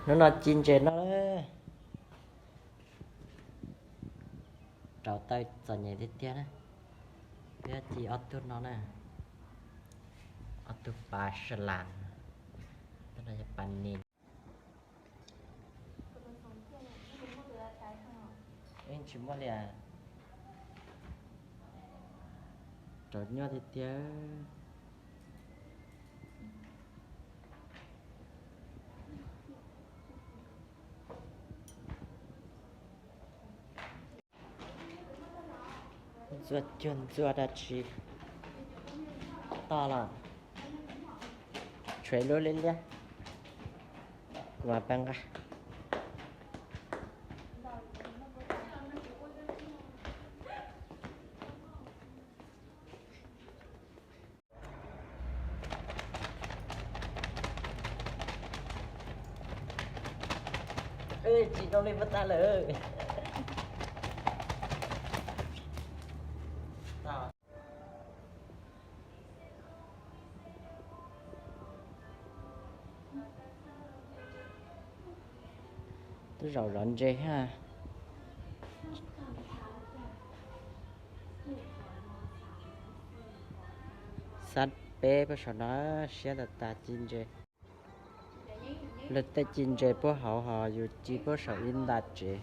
Hnub no ci ntses noj lawm. Rau taw txom nyem tiag tiag na. Peb ci ob tug no na. Ob tug pas sa las, tab no yog pas nis. Yeej tsis muaj li as. Rau nyuaj tiag tiag. Ntxuaj cuag ntxuaj dab tsi toj los, tshuav ib lub liab liab, kuv mam pab nqa. Tsis zoo li puag ta lawm. Twb zaum zov ntses thiab. Xab peb puag saum no siab tas tas ci ntses. Luag tej ci ntses puag hauv ho yus ci puag saum ib nta tsev.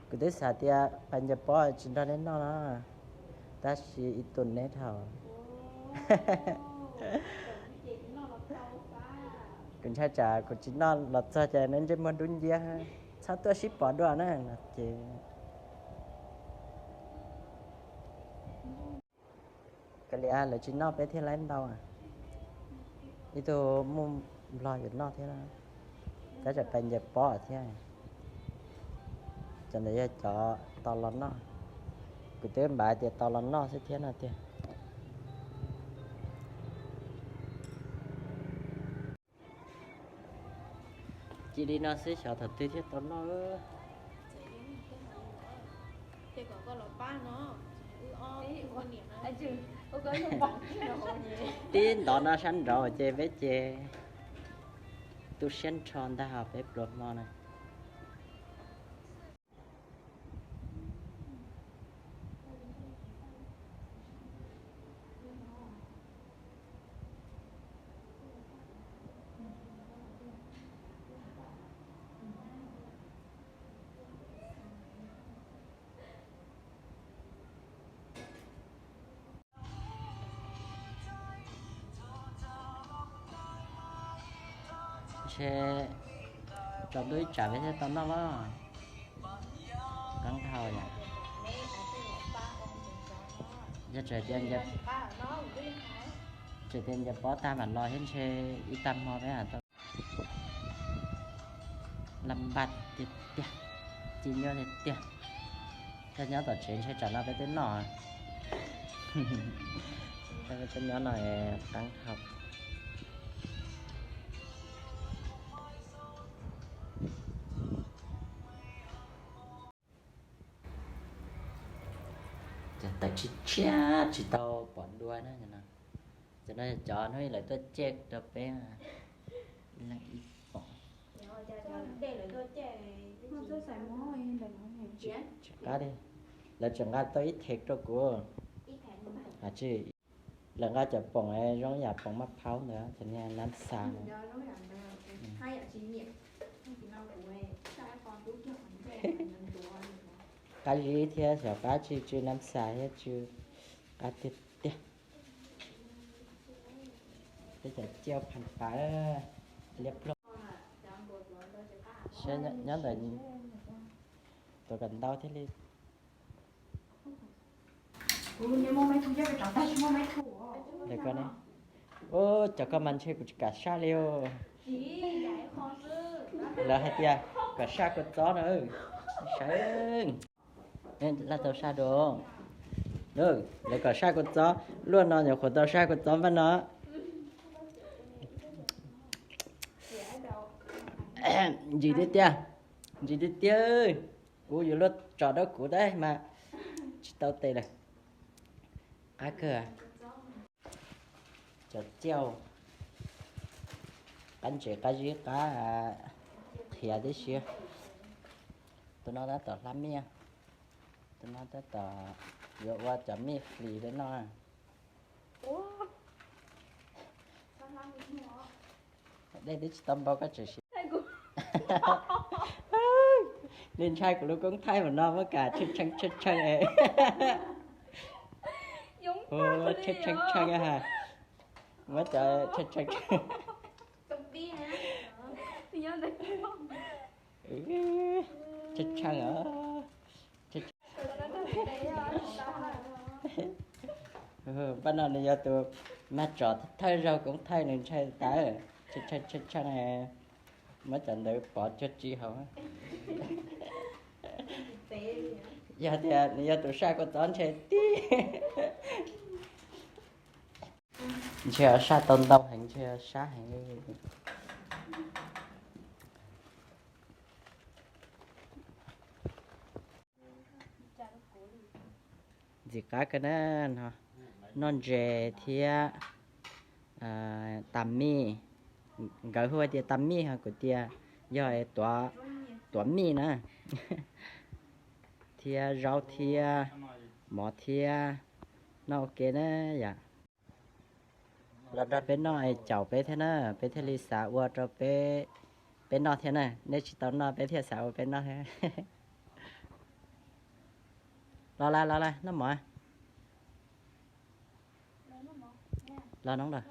Kuv twb xav tias pais ncaws pob tsis nrog neb noj no, tab sis ib tug neb dhau. Kuv ntshai tsam kuv tsis noj los txog ces neb ntsej muag dub nciab, txhob tuaj sib pom dua na no ces. Kav liam, lawv tsis noj peb thiaj laib ntau. Ib tug muaj nplog yuav noj thiab, tab tsam pais ncaws pob thiab. Cov ntawd yog cov tau los noj. Kuv twb npav tias tau los noj xwb thiab no tiag. Cia li no xwb xyov thaum twg thiaj tau noj. Tib ntov no sab nraud ces peb ces tu siab nrho ntag os peb pluas hmo na. Ntshe tsaus ntuj ib tsam peb thiaj tau noj mas. Qeeb dhau yom. Yog tseem tias, tseem tias ncaws pob tag mam los thiab ntshe ib tag hmo peb mam tau. Laj npaj tiag tiag, ci nyuaj tiag tiag. Koj nyob tom tsev ntshe tsam no peb twb noj. Peb twb nyob no qeeb dhau. Ces tawm tshiab tshiab tsis tau pom dua na. Cov no cov hnub ib lawv tuaj cem rau peb, leej ib poom. Tsis qab li, lawv tseem nqa tau ib thev rau kuv. Hais tsis, lawv nqa cov poom zoo yam poom maj phaub ntawd, cov niag nab xa. Qab zib thiab xyov qab tsis tsw nab xa thiab tsw qab tiag tiag. Peb cov ciaj pha pas liab ploog. Saib nyob ntawm tuav kom ntau thiaj li. Ua cov ko mas ntshe kuv tsis kam saj li os. Lawv hais tias kom saj kua txob no, sawv. Laj tau saj dua. Lawv kom saj kua txob, luaj no nyuam qhuav tau saj kua txob npaj no. Ntsim tiag tiag, ntsim tiag tiag. Kuv yuav luag tsom rau kuv tab mas tsis tau tes lawm. Qab kawg. Cov cauj, qab ntses qab zib qab qhiav tib si. Tus no tab tom hlab mij, tus no tab tom yuav ua cov mij flis peb noj. Dej twb tsis tau npau koj tseem siv. Nws ntshai kuv lub koob thaij mas no muab kam tshee tshee tshee tshee. Tshee tshee tshee ha. Muab cov tshee tshee tshee. Tshee tshee os. Paj no nws yog tus mag tsom thawj zaug koob thaij nws ntshai tas. Tshee tshee tshee tshee. Muab cov ntawd pov cuag tsi hauv. Yog tias nws yog tus saj kua txob ntshe tib. Ntshe saj tau ntau heev, ntshe sab heev. Ntxim qab kawg na, noj ntses thiab tas mij, nkawd hu tias tas mij ho kuv tias yog tuav mij na, thiab zaub thiab mov thiab, noj ua ke na yom. Los nrog peb noj es caum peb thiab na, peb thiaj li xav ua rau peb, peb noj thiab na, nej tsis tau noj peb thiaj xav ua peb noj thiab. Los lawm, los lawm, noj mov. Los no lawm.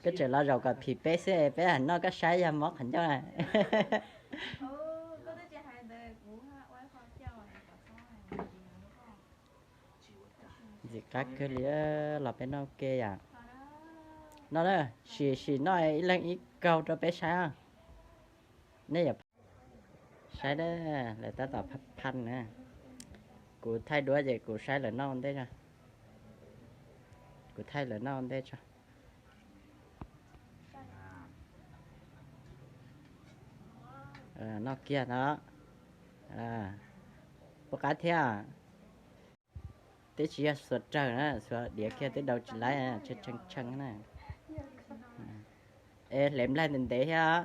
Koj tseem los zaum kom phim peb xwb, peb noj koj saib yog mob qhov ncauj na. Ntxim qab kawg li, los peb noj ua ke yom. No na, sim sim noj ib leeg ib kaug rau peb saib. Nej yuav saib, lawv tab tom phaj na. Kuv thaij duab ces kuv saib lawv noj ua ntej tso. Kuv thaij lawv noj ua ntej tso. Noj kiag no. Puas qab thiab? Twb tsis yog xuas rawg na, xuas diav kiag twb dau tsis laib, tshee tshee na. Es hle nplaig ntev ntev thiab,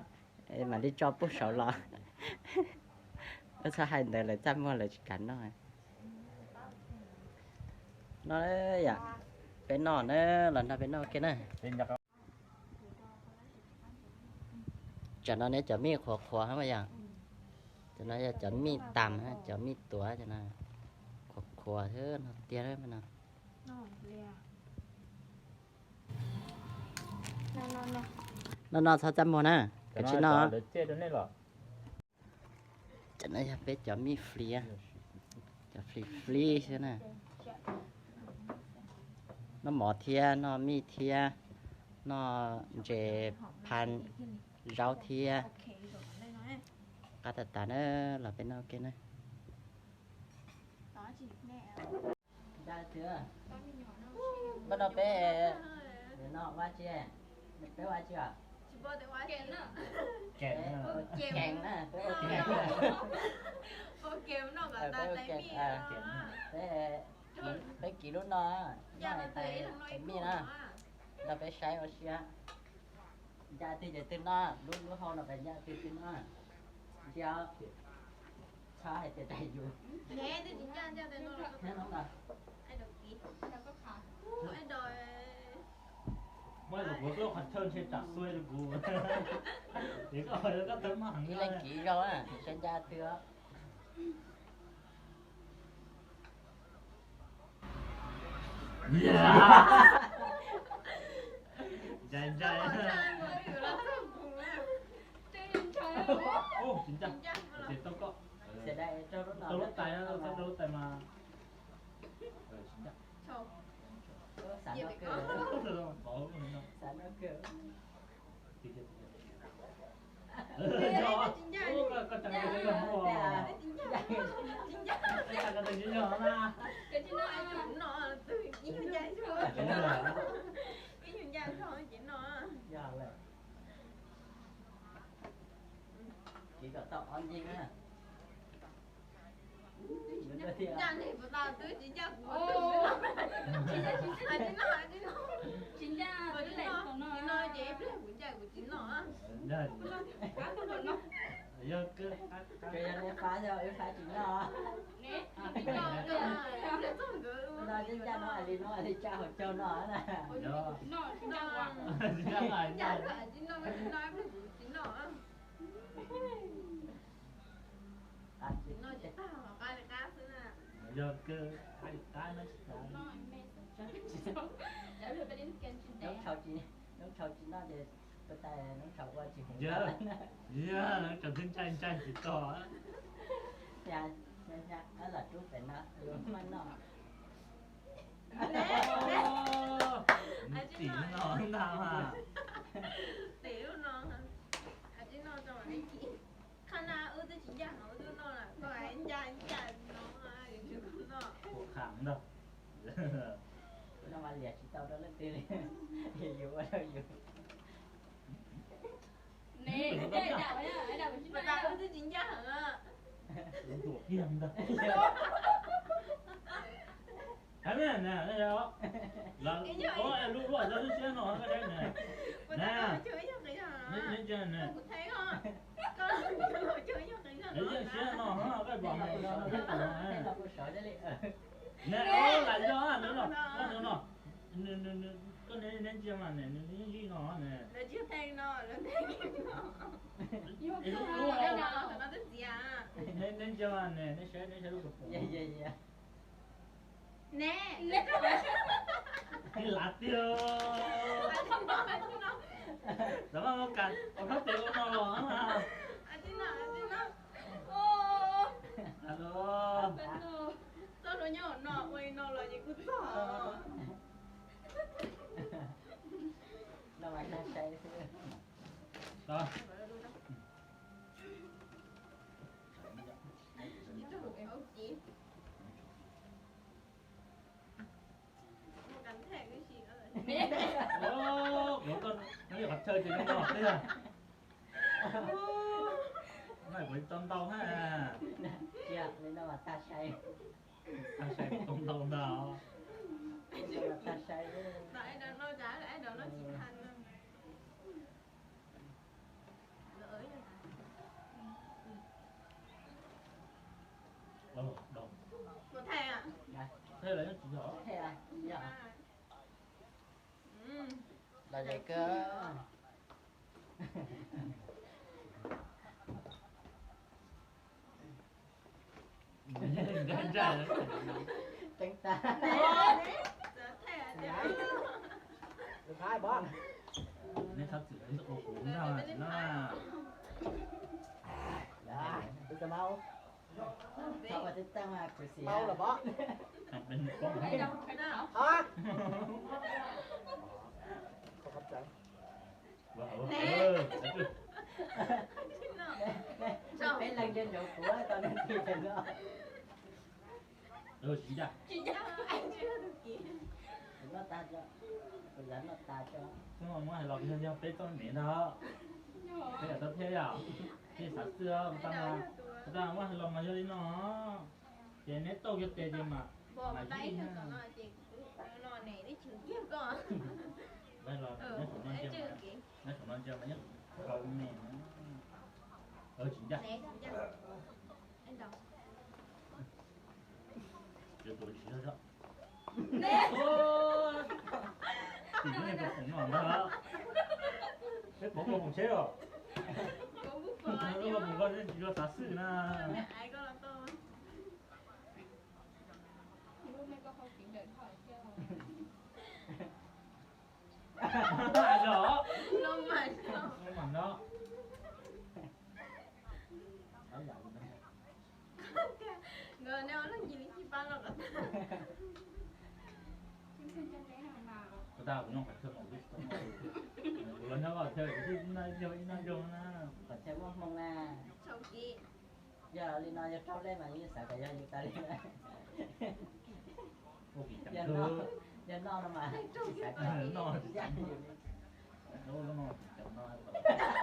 mam li tso puag saud los. Txhob hais ntawd lawv txaj muag lawv tsis kam noj. No yom, peb noj na, los nrog peb noj ua ke na. Tsam no neb cov mij qhuav qhuav mas yom. Cov no yog cov mij tas, cov mij tuav, cov no qhuav qhuav thiab no tiag no. No no txhob txaj muag na, kav tsij noj. Cov no yog peb cov mij flis, cov flis flis xwb na. Noj mov thiab, noj mij thiab, noj ntses phaj zaub thiab. Qab tas tas na, los peb noj ua ke na. Npaj no peb, no ua tsi, peb ua tsi os? Keem na, peb ua keem, peb ua keem, peb, peb kiv lub no, noj tais mij na, nrog peb saib ua si. Ncaj twg ces twg noj, lub lub hau no ncaj twg twg noj. Ntsia, txhob hais tias rais yus. Muab kuv lub qhov chaw ntshe tsam xuav rau kuv. Ib leeg kiv zaub, saib ncaj twg. Ntsais ntsais. Tsis ncaj, tsis tau koj. Rau lub tais, rau lub tais mas. Tsis ncaj. Tsis kom tau ob ncej na. Ncaj nej puas tau twb tsis ncaj kuv. Tsis ncaj, tsis ncaj, tsis no ces ib pliag kuv ncaj kuv tsis noj. Yog nej fab yog wb fab tsis noj. No tib ncaj no li no li tsaj hauv caug no na. Tsis noj, tsis noj, tsis noj. Yog kawg qab li qab no tsis tau. Noob tshau tsis noj ces tus tais noob tshau ua tsis huv. Yog noob tshau twb ntshai ntshai tsis tau. Los rub pem no yuav maj noj. Tim no ntag mas. Tim lub no. Tsis noj rau nej cim. Qhab na wb twb tsis ncaj heev wb twb noj lawm, koj ncaj ncaj no yuav tsum tau noj. Ua qham ntag. No mas liam tsis tau rau leej twg li. Yus ua rau yus. Mas tas wb twb tsis ncaj heev. Tuam kiag ntag. Hais ne, lub luaj txog lub siab no koj saib ne. Ne, neb ntsia ne. Neb yeej siab no koj pom ne, ne lam yog nws no, koj neb ntsia mas ne, nws yeej li no ne. Lub, lub, neb ntsia mas ne, neb saib, neb saib lub kos pom. Ne, lav tiag. Xav mas mus kam ua khaub tes ua no los. Alo. Txoj hlua nyob no ua li no los ces kuj txog. No mas tag sai xwb. Kuv koj no yog qhov chaw ces no no tiag. No kuv tau ntau na. Li no mas tag sai. Tag sai kuv tau ntau ntag. Tag sai. Los dais kawg. Ceeb tas. Neb txhob txwm ua kuv ntag no. Txhob ua tib teej mas kuv xav. Peb leeg nco ntsoov kuv tau neeg twg no. Tsis ncaj. Kuv noj tas tso, kuv xav noj tas tso. Muab hais los yog peb txoj me ntag. Peb yam tau thiab yom. Peb xav xwb, kuv tab muab hais los mas yog li no. Ces neb tauj kiag tes ces mas, mas ib no ces kuv no ne, neb tsis kiag koj. Neb saum no ntsia mas yeej rau me. Tsis ncaj. Tsis ncaj. Tim lub niag kaus foom no ntag. Peb pov kaus foom tsheb os. Lub kaus foom koj tsis tau xav xwb na. Yog. Lub mam no. Nkawd neb ua leej yim li sib pab los kom tag. Kuv tag kuv noj qhov chaw no kuv tsis tau noj. Kuv los nyob qhov chaw kuv twb noj ib zaug ib noj zaug na. Qhov chaw muaj hmoo na. Yog li no yog rau lej mas yeej xav kom yog yus tas li. Yog noj no mas tsis xav kom yus li.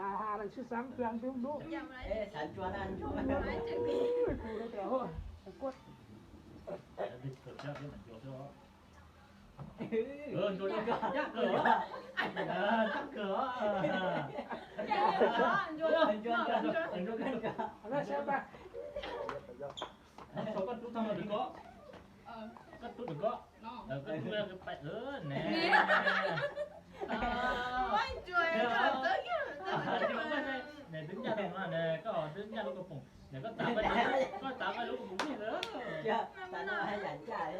tas has lawm sib xav plag ntuj ntuj. Ê, xav ncua na, ncua. Ui, kuv rau tias hua, kuv quaj. Ncua, ncua, ncua, ncua. Ncua, ncua, ncua, ncua. Koj rub tau no rau koj. Koj rub rau koj. Koj rub rau koj. Ne. Ne twb ncaj no ne, koj twb ncaj lub koj poom ne, koj tav, koj tav koj lub koj poom ntawd. Tav no haj yam ncaj.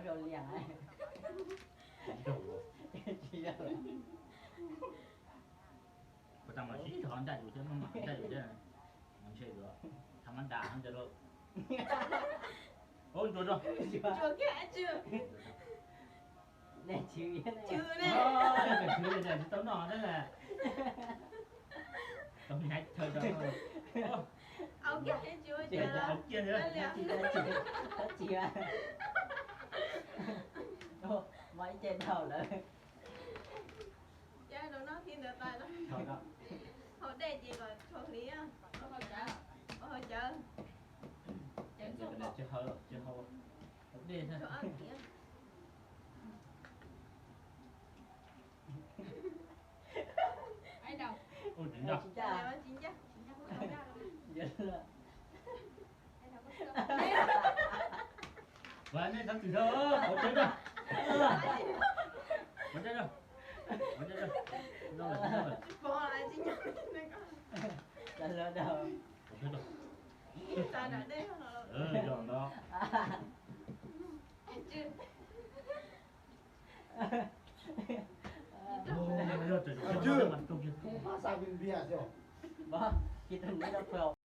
Rau liam. Tsis yog. Puas tas mas sib tso ntaj yus thiab, maj mam ntaj yus thiab. Ntshe yuav tha mab das ntawd lauj. Ub, ntsuas rau. Ntsuas kiag tsw. Neb chwv, chwv ne. Tsis tau noj na. Tau nyav chaw rau. Au kiag, au kiag ntawd. Tab tsis, mas ib ce dhau lawm. Ces rau noj thib ntawd tas, haus dej ces kom tshau hliv. Haus cawv. Tsis haus, tsis haus, haus dej. Ua tsis ncaj. Tsis ncaj. Ua nej thov txim thov, ua tsev rau, ua tsev rau, ua tsev rau. Yog no.